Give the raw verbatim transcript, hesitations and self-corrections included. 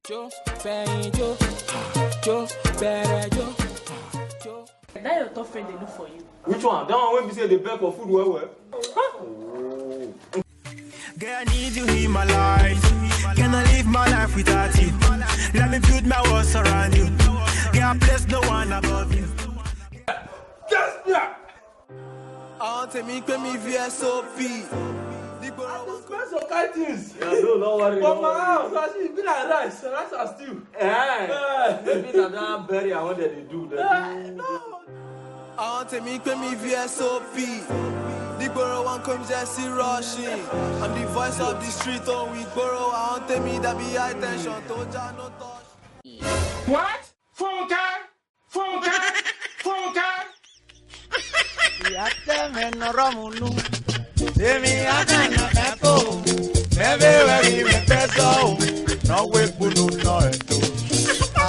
Joe, Fẹ́yìn Joe, Joe, bẹ̀rẹ̀ Joe, Joe. That your top friend dey look for you. Which one? That one wey be say dey beg for food well well. Girl, I need you in my life. Cannot live my life without you. Let me build my walls around you. Girl, place no one above you. Just yeah. Àwọn tèmi pè mí V S O P. Spend some kind things. Yeah, no, no worry. For no my worry. House, as e be like rice, rice and stew. Eh, maybe na that burial wey dem dey do. Dem do. No. Àwọn tèmi pè mí V S O P. Nígboro wọn kò jẹ́ sí rushing. I'm the voice of the street, oh, we gboro. Àwọn tèmi dàbí high tension tó já no touch. What? Funke? Funke? Funke? Ìyá tẹ́ mi nọ̀rọ̀ mu nú. Èmi àgànà kẹ́kọ̀ọ́. Bẹ́ẹ̀ wẹ̀ rí mi fẹ́ sọ ọ́. Náwó epo ló ná ẹ̀.